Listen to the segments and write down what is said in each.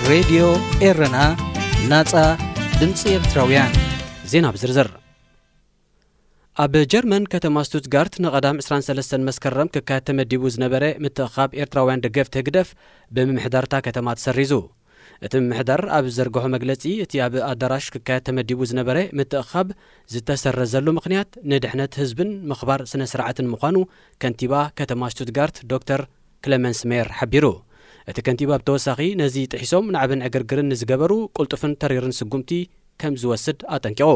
ሬድዮ ኤረና፣ ናጻ ድምጺ ኤርትራውያን። ዜና ብዝርዝር። ኣብ ጀርመን ከተማ ስቱትጋርት ንቐዳም ዕስራን ሰለስተን መስከረም ክካየድ ተመዲቡ ዝነበረ ምትእኻብ ኤርትራውያን ደገፍቲ ህግደፍ ብምምሕዳር እታ ከተማ ተሰሪዙ። እቲ ምምሕዳር ኣብ ዝዘርግሖ መግለጺ፣ እቲ ኣብ ኣዳራሽ ክካየድ ተመዲቡ ዝነበረ ምትእኻብ ዝተሰረዘሉ ምኽንያት ንድሕነት ህዝብን ምኽባር ስነ ስርዓትን ምዃኑ ከንቲባ ከተማ ስቱትጋርት ዶክተር ክለመንስ ሜየር ሓቢሩ። እቲ ከንቲባ ብተወሳኺ፣ ነዚ ጥሒሶም ናዕብን ዕግርግርን ንዝገበሩ ቅልጡፍን ተሪርን ስጉምቲ ከም ዝወስድ ኣጠንቂቑ።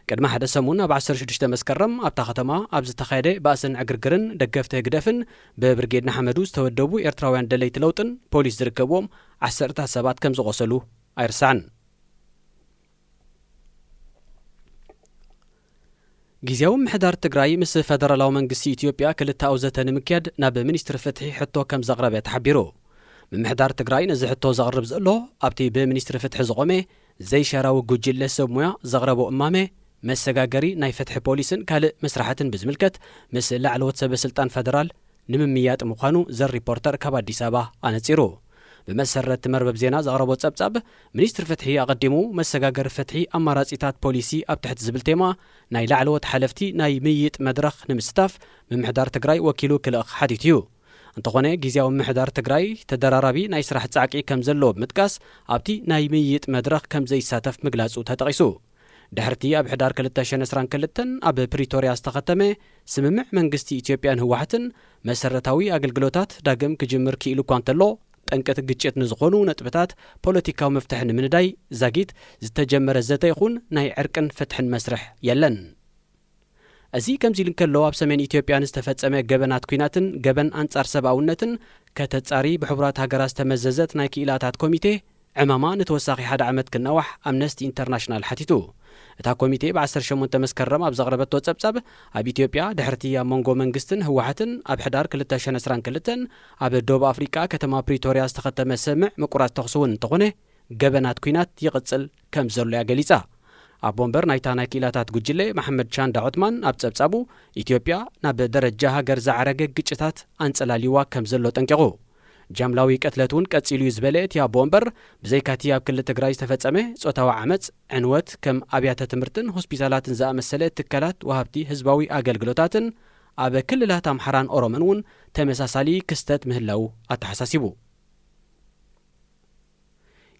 ቅድሚ ሓደ ሰሙን ኣብ ዓሰርተ ሽዱሽተ መስከረም ኣብታ ከተማ ኣብ ዝተኻየደ ባእስን ዕግርግርን ደገፍቲ ህግደፍን ብብርጌድ ንሓመዱ ዝተወደቡ ኤርትራውያን ደለይቲ ለውጥን ፖሊስ ዝርከብዎም ዓሰርታት ሰባት ከም ዝቖሰሉ ኣይርሳዕን። ግዝያዊ ምምሕዳር ትግራይ ምስ ፈደራላዊ መንግስቲ ኢትዮጵያ ክልተኣዊ ዘተ ንምክያድ ናብ ሚኒስትሪ ፍትሒ ሕቶ ከም ዘቕረበ ተሓቢሩ። ምምሕዳር ትግራይ ነዚ ሕቶ ዘቕርብ ዘሎ ኣብቲ ብሚኒስትሪ ፍትሒ ዝቖመ ዘይሻራዊ ጉጅለ ሰብ ሞያ ዘቕረቦ እማመ መሰጋገሪ ናይ ፍትሒ ፖሊስን ካልእ መስራሕትን ብዝምልከት ምስ ላዕለዎት ሰበ ስልጣን ፈደራል ንምምያጥ ምዃኑ ዘ ሪፖርተር ካብ ኣዲስ ኣበባ ኣነጺሩ። ብመሰረት መርበብ ዜና ዘቕረቦ ጸብጻብ፣ ሚኒስትሪ ፍትሒ ኣቐዲሙ መሰጋገሪ ፍትሒ ኣማራጺታት ፖሊሲ ኣብ ትሕቲ ዝብል ቴማ ናይ ላዕለዎት ሓለፍቲ ናይ ምይይጥ መድረኽ ንምስታፍ ምምሕዳር ትግራይ ወኪሉ ክልእኽ ሓቲቱ እዩ። እንተኾነ፣ ግዝያዊ ምምሕዳር ትግራይ ተደራራቢ ናይ ስራሕ ጻዕቂ ከም ዘለዎ ብምጥቃስ፣ ኣብቲ ናይ ምይይጥ መድረኽ ከም ዘይሳተፍ ምግላጹ ተጠቒሱ። ድሕርቲ ኣብ ሕዳር ክልተ ሽሕን ዕስራን ክልተን ኣብ ፕሪቶርያ ዝተኸተመ ስምምዕ መንግስቲ ኢትዮጵያን ህወሓትን መሰረታዊ ኣገልግሎታት ዳግም ክጅምር ክኢሉ እኳ እንተሎ፣ ጠንቅቲ ግጭት ንዝኾኑ ነጥብታት ፖለቲካዊ መፍትሒ ንምንዳይ ዛጊት ዝተጀመረ ዘተ ይኹን ናይ ዕርቅን ፍትሕን መስርሕ የለን። እዚ ከምዚ ኢሉ እንከሎ፣ ኣብ ሰሜን ኢትዮጵያ ንዝተፈጸመ ገበናት ኲናትን ገበን ኣንጻር ሰብኣውነትን ከተጻሪ ብሕቡራት ሃገራት ዝተመዘዘት ናይ ክኢላታት ኮሚቴ ዕማማ ንተወሳኺ ሓደ ዓመት ክናዋሕ ኣምነስቲ ኢንተርናሽናል ሓቲቱ። እታ ኮሚቴ ብ ዓሰርተ ሸሞንተ መስከረም ኣብ ዘቕረበቶ ጸብጻብ፣ ኣብ ኢትዮጵያ ድሕርቲ ኣብ መንጎ መንግስትን ህወሓትን ኣብ ሕዳር ክልተ ሽሕን ዕስራን ክልተን ኣብ ደቡብ ኣፍሪቃ ከተማ ፕሪቶርያ ዝተኸተመ ስምምዕ ምቁራጽ ተኹሲ እውን እንተኾነ፣ ገበናት ኲናት ይቕጽል ከም ዘሎ እያ ገሊጻ። ኣቦ ወንበር ናይታ ናይ ክኢላታት ጉጅለ መሓመድ ቻንዳ ዑትማን ኣብ ጸብጻቡ፣ ኢትዮጵያ ናብ ደረጃ ሃገር ዝዓረገ ግጭታት ኣንጸላልይዋ ከም ዘሎ ጠንቂቑ። ጃምላዊ ቅትለት እውን ቀጺሉ እዩ ዝበለ እቲ ኣቦ ወንበር፣ ብዘይካቲ ኣብ ክልል ትግራይ ዝተፈጸመ ጾታዊ ዓመጽ፣ ዕንወት፣ ከም ኣብያተ ትምህርትን ሆስፒታላትን ዝኣመሰለ ትካላት ወሃብቲ ህዝባዊ ኣገልግሎታትን ኣብ ክልላት ኣምሓራን ኦሮሞን እውን ተመሳሳሊ ክስተት ምህላዉ ኣተሓሳሲቡ።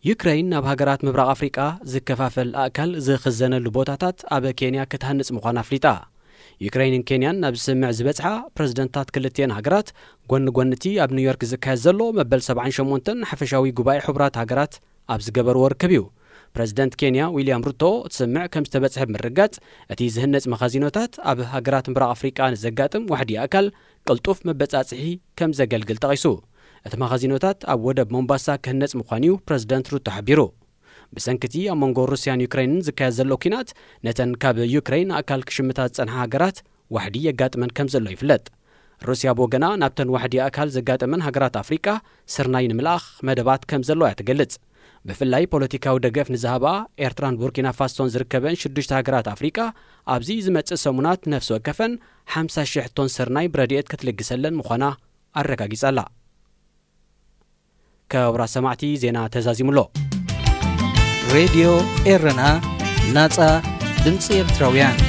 ዩክረይን ናብ ሃገራት ምብራቕ ኣፍሪቃ ዝከፋፈል ኣእካል ዝኽዘነሉ ቦታታት ኣብ ኬንያ ክትሃንጽ ምዃና ኣፍሊጣ። ዩክረይንን ኬንያን ናብ ስምምዕ ዝበጽሓ ፕረዚደንታት ክልቲኤን ሃገራት፣ ጎኒ ጎኒ እቲ ኣብ ኒውዮርክ ዝካየድ ዘሎ መበል ሰብዓን ሸሞንተን ሓፈሻዊ ጉባኤ ሕቡራት ሃገራት ኣብ ዝገበርዎ ርክብ እዩ። ፕረዚደንት ኬንያ ዊልያም ሩቶ፣ እቲ ስምምዕ ከም ዝተበጽሐ ብምርግጋጽ፣ እቲ ዝህነጽ መኻዚኖታት ኣብ ሃገራት ምብራቕ ኣፍሪቃ ንዘጋጥም ዋሕዲ ኣእካል ቅልጡፍ መበጻጽሒ ከም ዘገልግል ጠቒሱ። እቲ መኻዚኖታት ኣብ ወደብ ሞምባሳ ክህነጽ ምዃኑ እዩ ፕረዚደንት ሩቶ ሓቢሩ። ብሰንኪ እቲ ኣብ መንጎ ሩስያን ዩክረይንን ዝካየድ ዘሎ ኲናት፣ ነተን ካብ ዩክረይን ኣእካል ክሽምታ ዝጸንሓ ሃገራት ዋሕዲ የጋጥመን ከም ዘሎ ይፍለጥ። ሩስያ ብወገና፣ ናብተን ዋሕዲ ኣእካል ዘጋጠመን ሃገራት ኣፍሪቃ ስርናይ ንምልኣኽ መደባት ከም ዘለዋ እያ ትገልጽ። ብፍላይ ፖለቲካዊ ደገፍ ንዝሃባ ኤርትራን ቡርኪና ፋሶን ዝርከበን ሽዱሽተ ሃገራት ኣፍሪቃ፣ ኣብዚ ዝመጽእ ሰሙናት ነፍሲ ወከፈን ሓምሳ ሽሕ ቶን ስርናይ ብረድኤት ክትልግሰለን ምዃና ኣረጋጊጻ ኣላ። ክቡራት ሰማዕቲ፣ ዜና ተዛዚሙ ኣሎ። ሬድዮ ኤረና፣ ናጻ ድምጺ ኤርትራውያን።